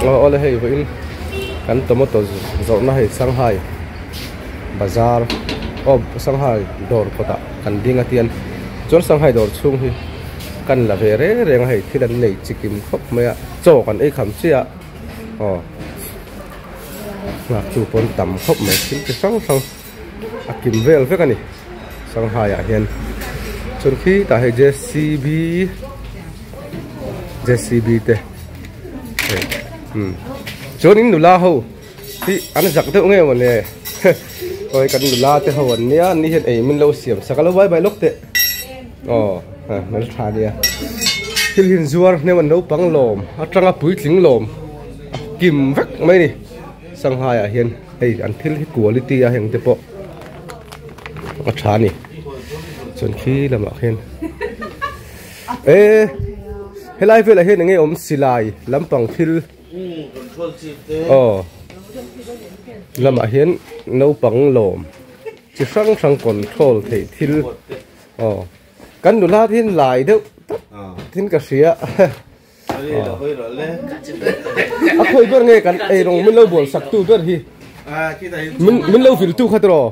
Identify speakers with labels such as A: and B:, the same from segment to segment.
A: Aw awle hei vawiin kan tomato zawrhna hei Shanghai bazar aw Shanghai dawr kawtah kan ding a tian chuan Shanghai dawr chhung hi kan la ve reng reng a hei thil an nei chikim khawp mai a chaw kan ei kham chiah a aw nghak tu pawn tam khawp mai thil chi hrang hrang a kim vel vek a ni Shanghai ah hian chuan khitah hei J_C_B J_C_B te hei umm chuan in nula ho hi an zak deuh nge mawle awi kan nula te ho an nia an ni hian ei min lo siam sak a lo bai bai lawk teh aw hmeltha nia thil hi zuar hnem an naupang lawm atanga puitling lawm a kim vek mai a ni Shanghai ah hian hei an thil hi quality a heng te pawh a tha a ni chuan khi lamah khian e helai velah hian enge awm silai lampang thil aw lamah hian naupang lawm chi hrang hrang control theih thil aw kan nula te hian lai deuh tak in ka hria. A khawi ber nge kan ei rawng min lo bual sak tu ber hi min min lo vil tu kha tiraw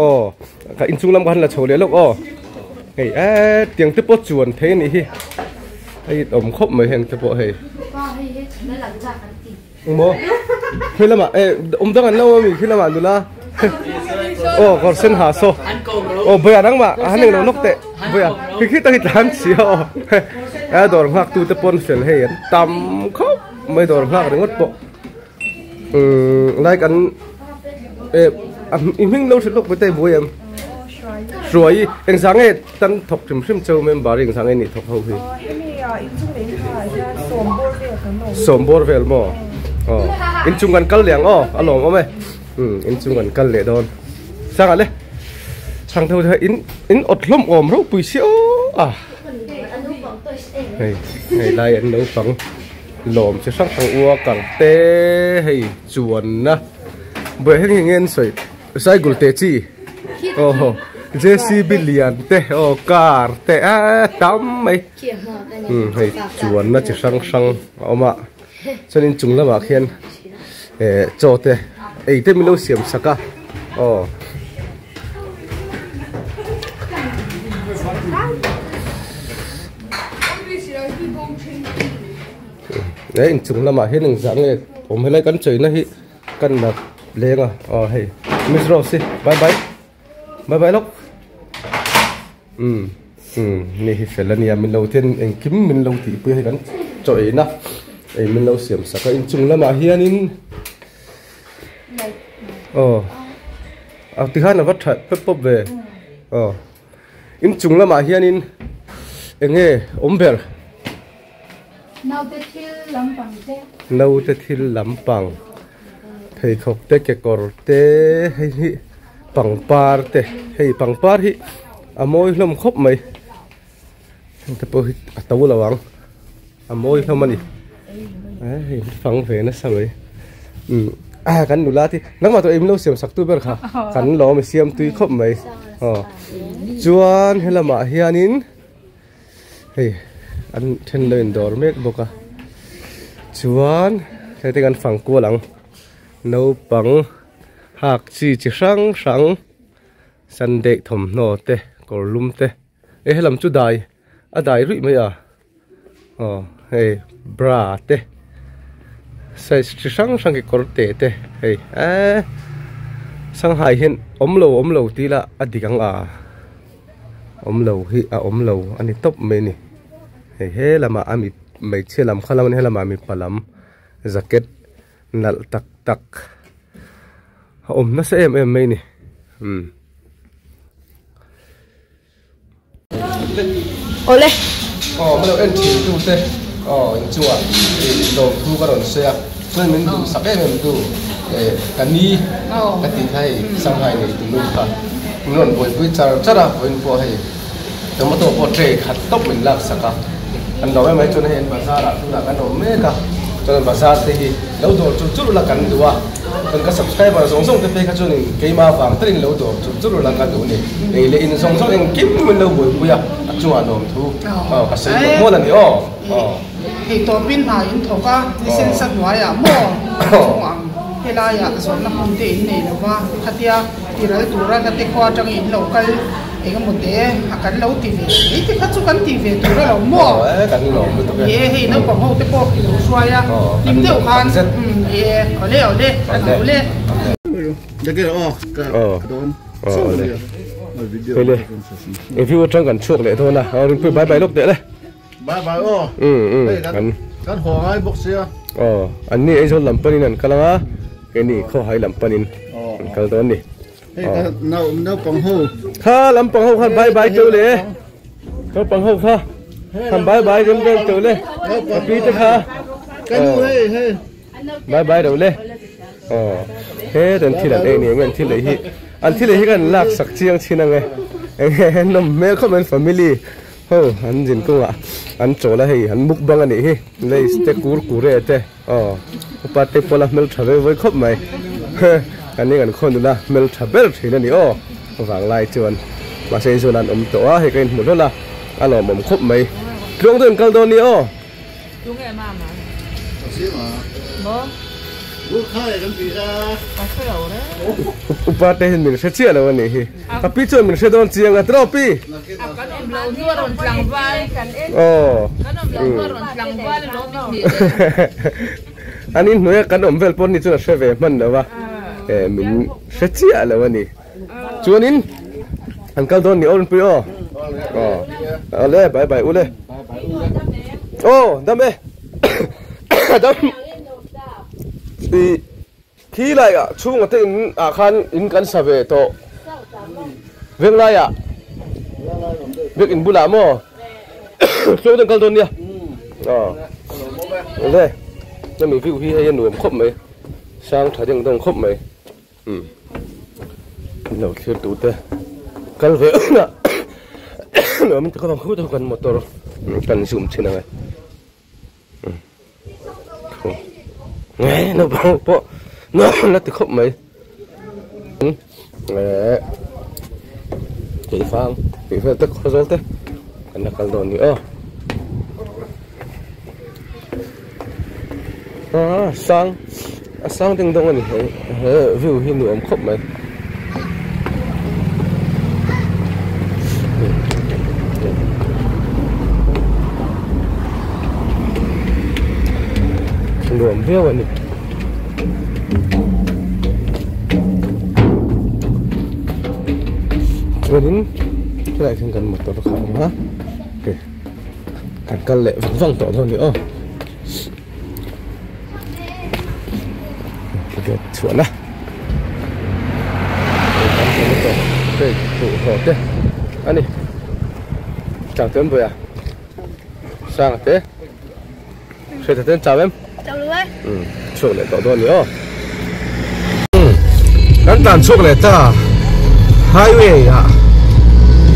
A: aw ka inchung lam kha han la chho leh lawk aw hei e tiang te pawh chuan thei a nih hi hei awm khawp mai heng te pawh hei Engmaw? Khi lamah eh awm dang an lo ami khi lamah nula aw kawr sen ha saw aw bawia nangmah han englo lawk teh bawia khi khi tak hi tlan si a aw a dawr nghak tu te pawn fel hei an tam khawp mai dawr nghak ringawt pawh umm like an eh i hming lo hrilh lawk mai te buai em hruai engzah nge Tan thawk hrim hrim cheu member eng zang eni thawk ho hi.
B: Hemi ah inchung leh inthla ah hian sawm bawr vel kan awm.
A: Sawm bawr vel maw? Aw inchung kan kal leh ang aw a lawm awm e. Um inchung kan kal leh dawn. Sanga le chhang deuh deuh in in awt hlawm awm ropui si aw a. Hei hei lai an naupang lawm chi hrang hrang ua kar te hei chuanna buai heng hi nge an sawi. Cycle te chi aw JCB lian te aw car te a tam mai um hei chuanna chi hrang hrang a awm a chuan in chung lamah khian eh chaw te ei te min lo siam sak a aw. He inchung lamah hian engzah nge awm helai kan chawina hi. Kan la leng a aw hei miss rose hi bye bye bye bye lawk um um ni hi fel ania min lo ten engkim min lo tih pui hei kan chaw ei na ei min lo siam sak a inchung lamah hianin aw a tikhan a va tha pep pawp ve aw inchung lamah hianin eng nge awm ber.
C: Naute thil lampang te.
A: Naute thil lampang pheikhawk te kekawr te hei hi pangpar te hei pangpar hi a mawi hlawm khawp mai heng te pawh hi a to lo ang a mawi hlawm a ni hei fang ve nasa mai umm ah kan nula te nangmah tawh em lo siam sak tu ber kha kan lawm i siam tui khawp mai aw chuan helamah hianin. Hei an then lo in dawr mek bawk a chuan hei te kan fang kual ang naupang hak chi chi hrang hrang sunday thawmhnaw te kawr lum te eh helam chu dai a dai ruih mai a aw hei bra te size chi hrang hrang kekawr te te hei eee sanghai hian awm lo awm lo tih ila a dik ang a. Awm lo hi a awm lo a ni tawp mai a ni hei he lamah a mi hmeichhia lam kha lam a ni helamah mipa lam jacket nalh tak tak a awm nasa em em mai a ni umm.
C: Awle.
A: Aw hmelo en thin tu te aw in chungah ih lawm thu ka rawn sawi a chuan min duh sak em em tu eh ka ni ka tih kha hei Shanghai nei tu nu kha. Min rawn buaipui char char a, vawiin pawh hei tomato pawh tray khat tawp min lak sak a, kan lo em mai chuan hei an bazar ah tunah kan awm mek a, chuan bazar te hi lo dawr chur chur ula kan duh a, chuan ka subscriber zawng zawng te phei kha chuan in keimah vang takin lo dawr chur chur ula ka duh a ni, ei leh in zawng zawng engkim min lo buaipui a, a chungah lawmthu aw ka sawi mawlh mawlh a ni aw.
D: Thei tawpin hna in thawk a, ni sensa hnuaiah maw chung ang helaiah zawrhna hmun te in nei lova, khatia tiral tura hla te khua atangin in lo kal eng emaw te a kan lo ti ve mai te kha chu kan ti ve tur alo maw? Ni e, hei naupang ho te pawh i lo hruai a, hlim deuh khan ni e, awle awle kan lo le.
A: Review atang kan chhuak leh dawn a, rinpui bye bye lawk teh le.
E: Bye bye aw. Hei kan kan haw ngai bawk sia.
A: Aw an ni Aizawl lam panin an kal anga keini Khawhai lam panin an kal dawn ni.
E: Hei kan nau naupang ho.
A: Kha lampang ho khan bye bye teuh le. Naupang ho kha khan bye bye rem rem teuh le. Ka pi te kha.
E: Ka nu hei hei.
A: Bye bye reuh le. Aw he an thil an ei ni enge an thil ei hi an thil ei hi kan lak sak chiang chin ange enge nawm hmel khawp mai an family. Ho an zin kawngah an chawl a hei an mukbang a nih hi lays te kurkure te aw upa te pawla hmeltha ve vawi khawp mai kan ning an khaw nula hmeltha ber thin a ni aw vanglai chuan mahse inzawn an awm tawh a hei ka inhmu hlawl a a lawmawm khawp mai tluang deuh in kal dawn ni aw. Upa te hian min hre chiah lo a nih hi. Ka pi chuan min hre dawn chiang a tiraw pi? Aw. An inhnuaia kan awm vel pawh ni chuan a hre ve hman lo a, min hre chiah lo a ni. Chuanin an kal dawn ni aw Rinpui aw. Aw. Awle bye bye ule. Aw dam e. Dam. I khi lai ah chhunga te in ah khan in kan sa ve tawh. Veng lai ah. Vek in bulah maw. Tluang ten kal dawn nia. Aw. Awle. Hemi view hi hei a nuam khawp mai. Sang tha deng dawng khawp mai. Umm lo thlir tu te kal ve hunah nuam ti khawp ang khut kan motor kan zoom thin ang e nge naupang pawh nuam la ti khawp mai eh keifang tih vel te khawzawl te kan la kal dawn ni aw a sang a sang ding dawng a ni he he view hi nuam khawp mai nuam viau a ni chuanin helaiah hian kan motor kha a awm a. Kan kal leh vang vang tawh dawn ni aw. Gate chhuahna. Hei duh haw te a ni. Chang te an buai a. Sanga te. Hriat te an chau em?
C: Chau lo e.
A: Um chhuak leh tawh dawn ni aw. Kan tlan chhuak leh ta highway ah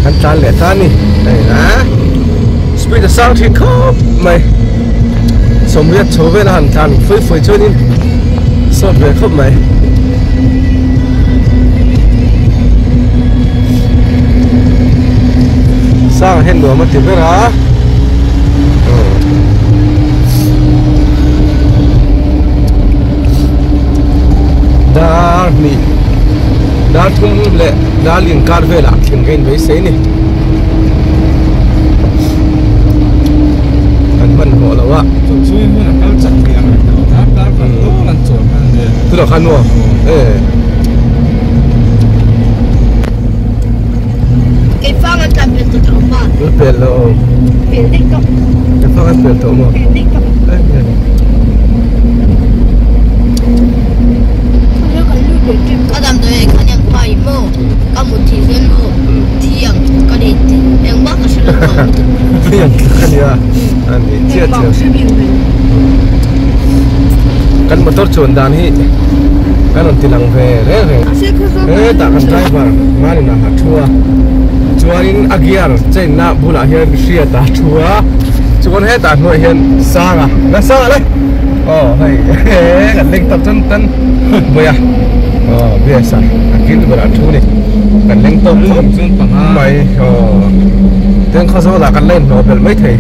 A: kan tlan leh ta ni hei a speed a sang thin khawp mai sawmriat chho vel a han tlan fui fui chuanin sawt ve khawp mai. Sang hian nuam a ti ber a. Dar hnih dar thum leh dar inkar velah thleng ka inbeisei a ni kan hmanhmawh lo a tunah khan maw e
C: Keifang an tlan pel tawh tawh ma.
A: Pel lo.
C: Pel dik tawh.
A: Keifang an pel tawh maw?
C: Pel dik tawh. Ka damdawi ei khan ang pa i maw ka mut thih hian maw thi ang ka ni tih engmah ka hre lo ang.
A: Thi ang ka nia a ni chiah chiah. Kan motor chuan dan hi kan rawn ti lang ve reng reng. Hetah kan driver Manin a thu a chuanin a gear chain na bulah hian Hriata a thu a chuan hetah hnuaiah hian Sanga na Sanga le aw hei kan leng tawp chuan tan hmui a aw biasa a kil berah a thu a ni kan leng tawp khawp mai aw tin Khawzawlah kan la inhlawh belh maithei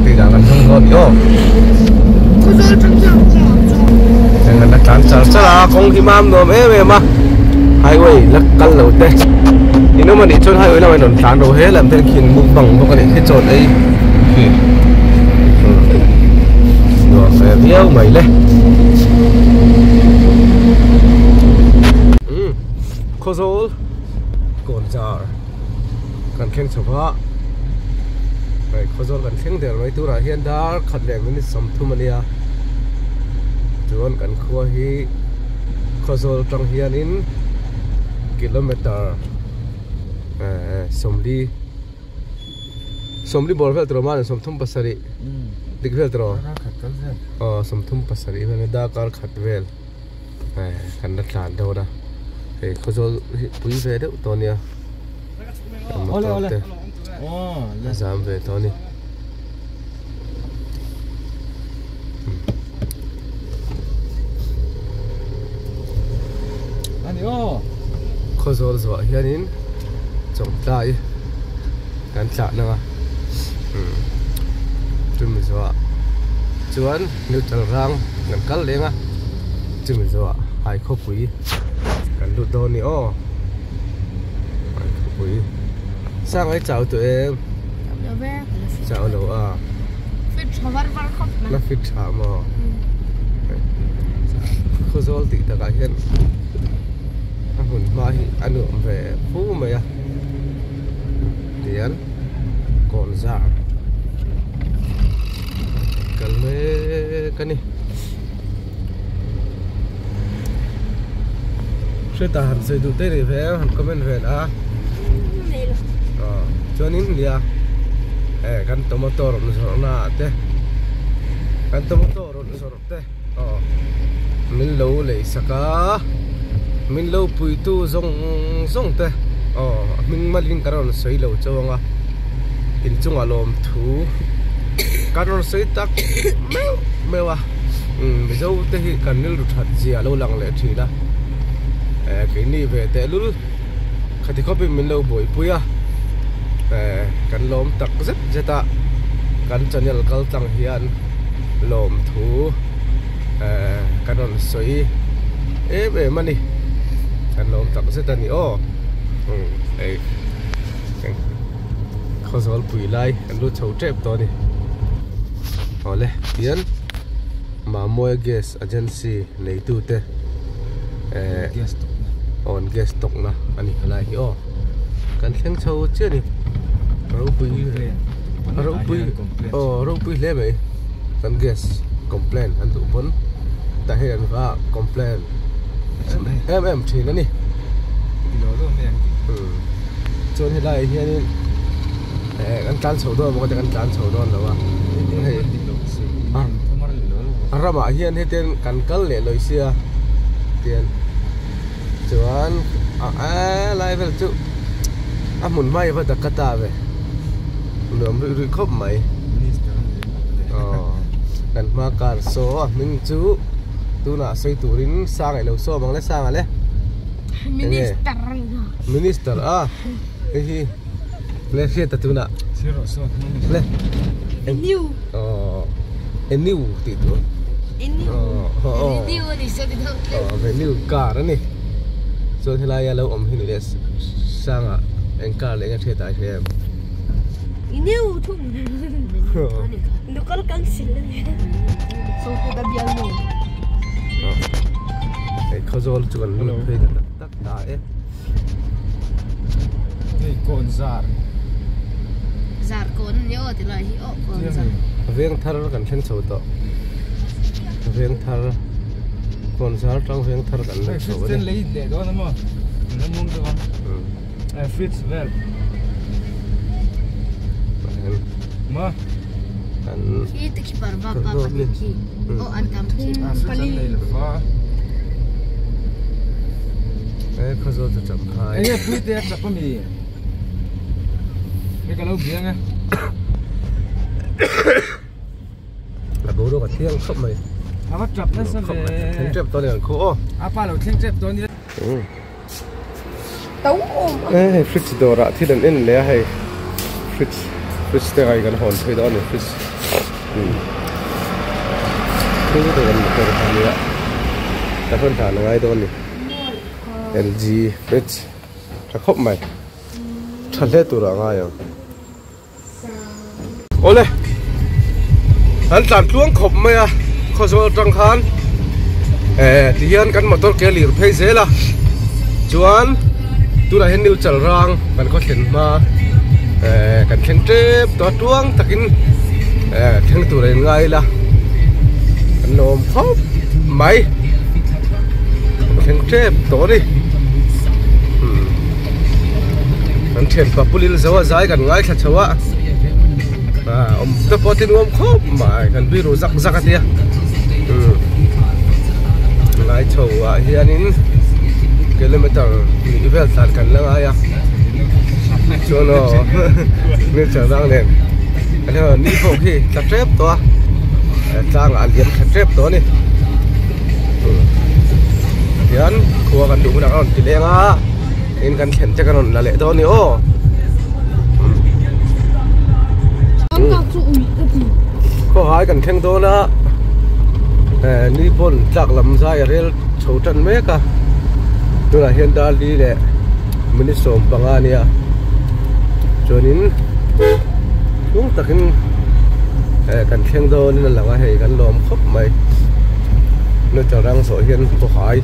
A: tih dan. kan hmang dawn ni aw. Heng an la tlan char char a kawng hi mam nuam em em a highway la kal lo te in awm anih chuan highway lamah in rawn tlan ro he lam te khi in mukbang bawk a nih khi chawn ei khi nuam ve viau mai le umm Khawzawl Kawnzar kan thleng chho va hei Khawzawl kan thleng der mai turah hian dar khat leh minute 30 a nia chuan kan khua hi Khawzawl atang hianin kilometer eh 40 40 bawr vel tur a awm a 37 dik vel tur aw 37 vel darkar khat vel. Kan la tlan dawn a hei khawzawl hi pui ve deuh tawh a nia motor te a zam ve tawh a ni. Khawzawl zawh hianin chawngtlai kan tlah nang a chumi zawhah chuan neutral rang kan kal leng a chumi zawhah hai khawpui kan lut dawn a ni aw hai khawpui sang ai chau tawh em chau lo a la fit tha maw khawzawl tih takah hian a hmun hma hi a nuam ve fu mai a. Tian kawn zar kal mek a ni. Hriata han sawi duh te ni ve han comment vel a. Chuanin nia eh kan tomato rawn zawrhna ah te kan tomato rawn zawrh te aw min lo lei sak a min lo puitu zawng zawng te aw a hming malin ka rawn sawi lo chauh ang a inchungah lawm thu kan rawn sawi tak meuh meuh a umm mizo te hi kan rilru that zia a lo lang leh thin a eh keini ve tehlul khati khawpin min lo buaipui a eh kan lawm tak zet zet a kan channel kal tlang hian. Lawmthu eh kan rawn sawi em em a ni kan lawm tak zet a ni aw umm hei khawzawl pui lai kan lut chho tep tawh a ni awle tian Mamawia gas agency neitu te eh awn gas tawkna a ni helai hi aw kan thleng chho chiah a ni ropui. Ropui aw ropui hle mai kan gas complain an duh pawn tah hian an va complain em em thin a ni chuan helai ah hianin eh kan tlan chho dawn maw kan tlan chho dawn lo a hei a ramah hian hetiang kan kal leh lawi sia tian chuan a lai vel chu a hmun hma hi va dak ka ta ve nuam ruih ruih khawp mai aw kan hma kar saw a hming chu tunah sawi turin sang ilo sawm ang le sang ale
C: minister
A: minister a hei hi le hriat ta tunah le
C: new
A: aw new tih tur
C: new ani saw ti deuh
A: aw new car ani chuan helai a lo awm hi ni leh sanga eng car leh eng a hriat ah hria em
C: new thung local council ani so ku da bial nu
A: hei khawzawl chu kan lut phei ta tak tak ta e
E: hei kawn zar
C: zar kawn ani aw ti lai hi aw kawn zar
A: veng thar kan thleng chho tawh veng thar kawn zar tang veng thar kan lut chho
E: ani lei leh dawn amaw la mum deuh a fridge vel ma
A: kan
C: khi te khi parva pa pahnih khi aw an tam khi
E: pali
A: e khawzawl chu cham khai
E: enge pui te a chap ami Hei ka lo biang e.
A: A boruak a thiang khawp mai.
E: A va tap nasa ve.
A: Thleng tep tawh a ni ang khu aw.
E: A pa lo thleng tep tawh a nia.
B: To awm
A: a. Hei fridge dawrah thil an en leh a hei fridge fridge te kai kan hawn phei dawn a ni fridge. Thil te kan motor kha ania ka hrawn hlan a ngai dawn a ni LG fridge tha khawp mai tha hle tur ah a ngai ang awle an tlan tluang khawp mai a khawzawl atang khan eh ti hian kan motor ke lir phei zel a chuan tunah hian new chalrang kan khaw thlen hma eh kan thleng tep tawh a tuang takin eh thleng tur a in ngai ila kan lo awm khawp mai kan thleng tep tawh a ni kan thianpa pu lil zo a zai kan ngaithla chho a ah awm te pawh tin awm khawp mai kan biru zak zak a tia ngai chho ah hianin kilometer hnih vel tlan kan la ngai a chuan aw nature dang nen ni pawh khi tla tep tawh a tlangah a liam thla tep tawh a ni tihian khua kan duh hunah kan rawn ti leng a in kan thlen te kan rawn la leh dawn a ni aw. Khawhai kan thleng dawn a eh ni pawn tlak lam zai a rel chho tan mek a tunah hian darli leh minute 15 a nia chuanin tlung takin eh kan thleng dawn in a lang a hei kan lawm khawp mai nature rang zawh hian khawhai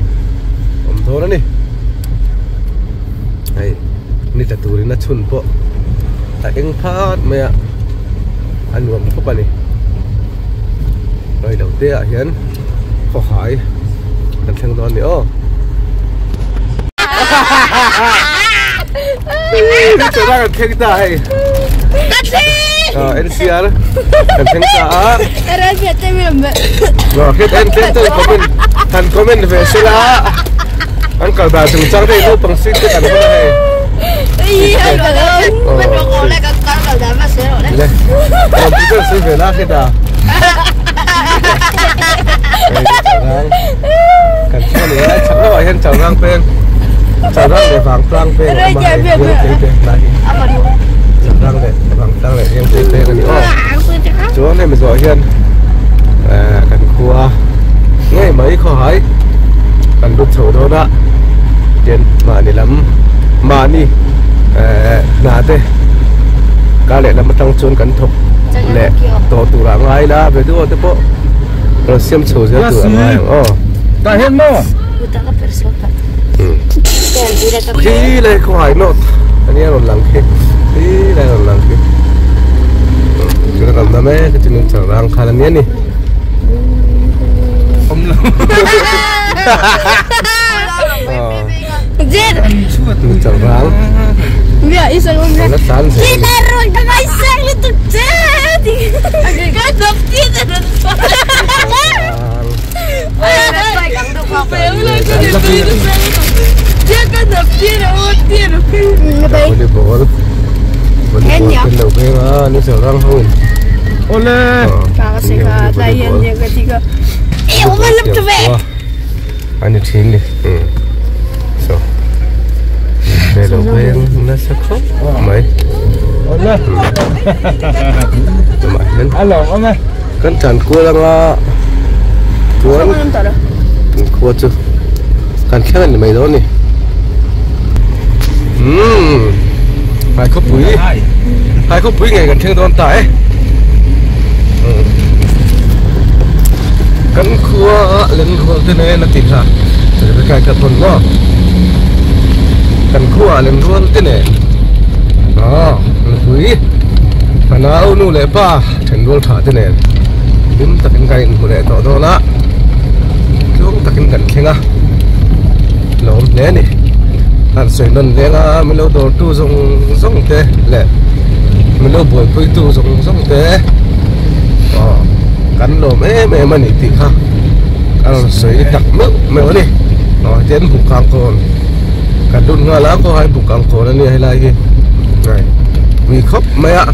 A: awm dawn a ni hei ni tla turin a chhun pawh a eng phat mai a a nuam khawp a ni rei lo te ah hian khawhai kan thleng dawn a ni aw. Chawlh kan thleng ta hei.
C: Ka thleng.
A: Ah NCR kan thleng ta a.
C: Ran fiat te mi lam.
A: Lo hit en ten ten comment kan comment ve sela. An kal dan chung chang te naupang sik te kan hman a hei.
C: Ei an kal lo. Kan ro ko le kan kal dan ma se ro le.
A: Le. Computer sui ve la hit a. Kan thleng a ni a chak lamah hian Chalrang peng Chalrang leh Vangtlang peng a awm a hei Riangtei peng lai hi Chalrang leh Vangtlang leh Riangtei peng a ni aw chuan hemi zawh hian eh kan khua ngei mai khawhai kan lut chho dawn a tian mahni lam mahni eh hna te kar leh lam atang chuan kan thawk leh tawh turah ngai la video te pawh rawn siam chho zel tur a ngai ang aw.
E: Tah hian maw?
A: Khi lai khawhai nawt a nia rawn lang khi khi lai rawn lang khi chu ka kalna mek a chu nung chang rang khan a nia ni.
E: Awm lo.
A: Nung chang rang. La tlan zel a ni. Volleyball volleyball kan lo veng a ni chang rang ho in
E: Awle.
A: A ni thin ni so ve lo veng nasa khawp mai
E: Awle.
A: tumah hian
E: A lawm awm e.
A: Kan tan kual anga chuan kan khua chu kan thleng a ni mai dawn a ni umm hai khawpui hai khawpui ngei kan thleng dawn ta e kan khua len rual te nen a ti kha kai ka pawn maw kan khua len rual te nen ah nupui fanau nu leh pa. Thenrual tha te nen hlim takin kan inhmu leh tawh dawn a, tluang takin kan thleng a, lawm hle a ni. Han sawi nawn leng a, min lo dawrtu zawng zawng te leh min lo buaipuitu zawng zawng te aw kan lawm em em a ni tih kha a rawn sawi tak meuh meuh a ni. Aw hetiang buk ang kawn kan lut nghal a, khawhai buk ang kawn a nia helai hi pui khawp mai a.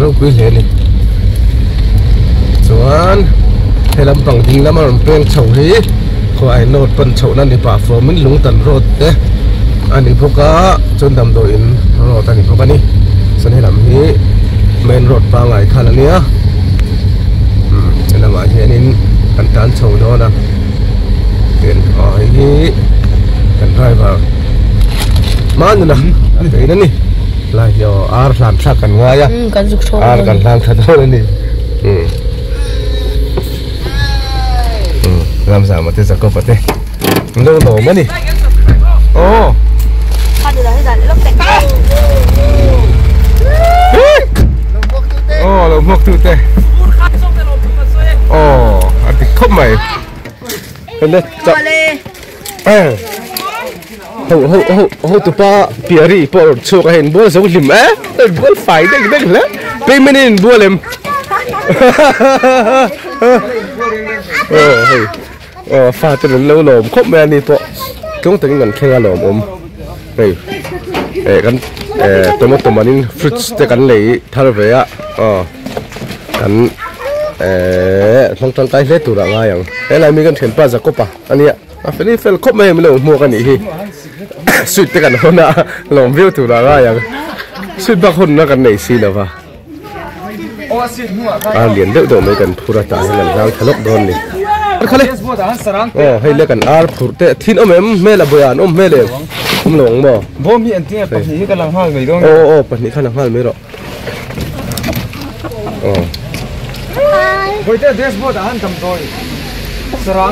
A: Ropui hle a ni chuan he lampang ding lama rawn peng chho hi khuai note pan chhohna ni pah fawmin lungtan road te a ni bawk a chuan damdawi in road a ni bawk a ni chuan he lam hi main road pangai khan a nia. Helamah hianin kan tlan chho dawn a tin aw hei hi kan driver Manuna a in a ni lai hi aw ar hlan thlak kan ngai a ar kan hlan thla dawn a ni umm Ramzama te Jacob-a te an lo lawm a ni aw. Aw lo hmuak tu te aw a dik khawp mai hei le ho ho ho ho tupa piari pawh a rawn chhuak a hei inbual zo hlim e inbual fai deuh deuh hle payment in inbual em aw hei aw fate an lo lawm khawp mai a ni pawh tlung takin kan thleng a lawmawm hei eh kan eh tomato manin fruits te kan lei thar ve a aw kan eh hmang tangkai hle turah ngai ang helai mi kan thianpa Jacob-a a nia a fel hi fel khawp mai a min lo hmuak a nih hi sweet te kan hawn a lawm viau turah ngai ang sweet bak hawnna kan nei si lova a lian deuh deuh mai kan phur a tah hian kan hlang thla lawk dawn a ni aw hei le kan ar phurh te thin awm em hmel a buai ah an awm hmel em awm lo ang maw aw aw pahnih kha lang nghal mai rawh aw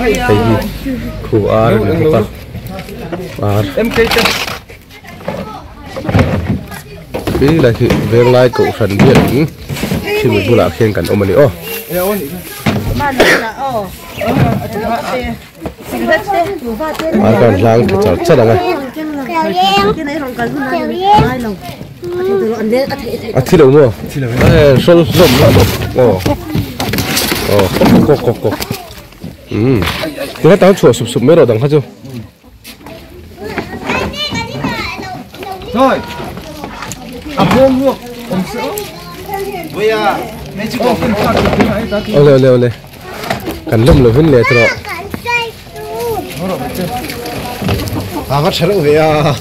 A: hei hi khu ar a ni bawk a ar Khi lai khi Venglai Kohhran biakin khimi bulah khian kan awm a ni aw. Ar kan hlang tha char char ang a. A thi lo maw? Eh hrawl hlawm lah bawk aw. Aw kawk kawk kawk. Umm. Tinga tang chhuah sup sup mai rawh dang kha chu.
E: Rồi. À bom luôn. Om sữa. Bây
A: Ole ole ole. Kan lum lo vin le tawh.
F: À bắt sẵn rồi à.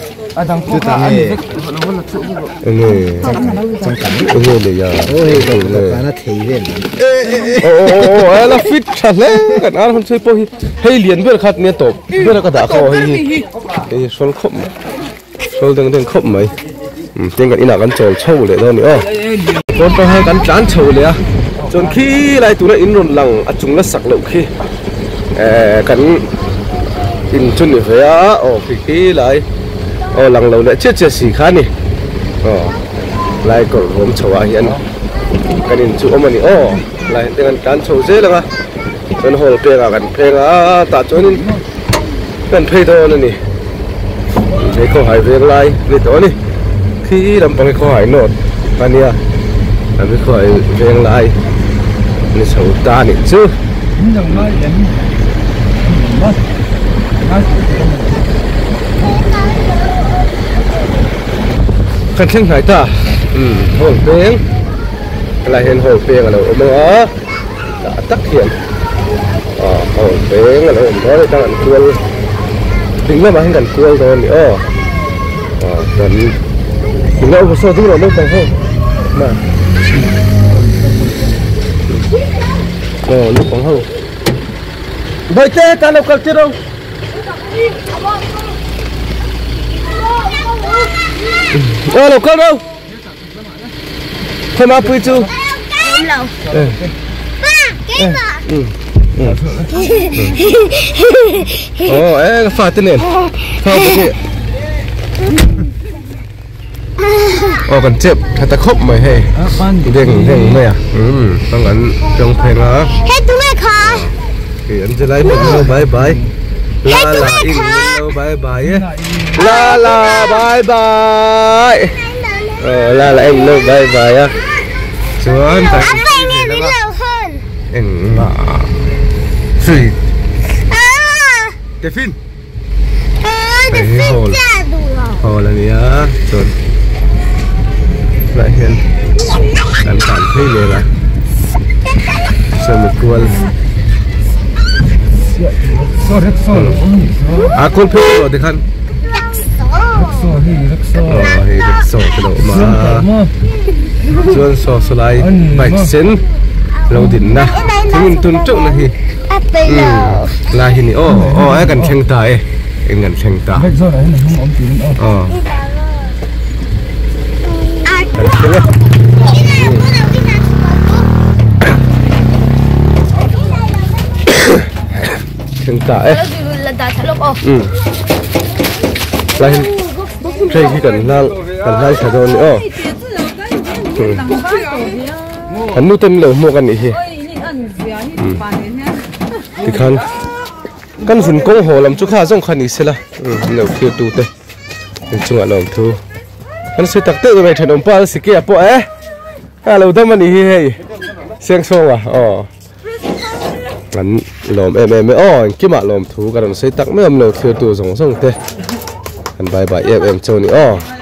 A: Chutah nge enge enge le ya
F: Kana thei vel
A: aw aw aw a la fit tha hle kan ar hun chhui pawh hi hei lian ber khat nia tawp ber a ka dah kha aw hei hi hei hi hrawl khawp mai hrawl deng deng khawp mai umm tin kan inah kan chawl chho leh dawn a ni aw pawn pawh hian kan tlan chho leh a chuan khi lai tura in rawn lang a chung la sak loh khi ehh kan in chu ni ve a aw khi khi lai. Aw lang lo leh chiah chiah si kha a ni. Aw lai kawr ruam chho ah hian kan in chu awm a ni aw lai te kan tlan chho zel ang a chuan hall peng ah kan pheng a tah chuanin kan phei dawn a ni. He khawhai veng lai ni tawh a ni. Khi lampang hi khawhai nawt a nia a mi khawhai veng lai ni chho ta a nih chu. Kan thleng hnai ta umm hall peng helai hian hall peng a lo awm ang a tah tak hian ah hall peng a lo awm dawn a ni tang an kual ding lamah hian kan kual dawn a ni aw ah chuan ding lamah saw ding rawh naupang ho aw naupang ho. Bawihte hetah lo kal tir ang. Aw lo kal ro. Thema pui chu. Ồ, ê, pha tên nè. Pha cái Aw kan chep tha ta khawp mai hei deng deng mai a umm hang an tawng pheng a
C: Hei tu nge kha
A: Hei an zilai hmun lo bye bye la la in lo bye bye e la la bye bye aw la la en lo bye bye a chuan kan engmah sweet Tefin Hei hall hall a nia chuan tunah hian kan tlan phei leh a sawmi kual a kual phei rawh tikhan aw hei rickshaw te lo awm a chuan saw saw lai bike sen lo dinna. Thing in tun teuh na hi lai hi ni aw aw e kan thleng ta e in kan thleng ta aw kan thleng e thleng ta e lai hi train hi kan hlang kan hlang thla dawn ni aw An nu ten lo hmuak a nih hi. Tikhan kan zin kawng haw lam chu kha zawng kha ni sela lo thlir tu te in chungah lawm thu kan sawi tak deuh mai thenawm pa si ke a pawh e a lo dam a nih hi hei Siangsawng a aw an lawm em em e aw engkimah lawm thu ka rawn sawi tak mai awm lo thlir tu zawng zawng te an bye bye em em chu a ni aw.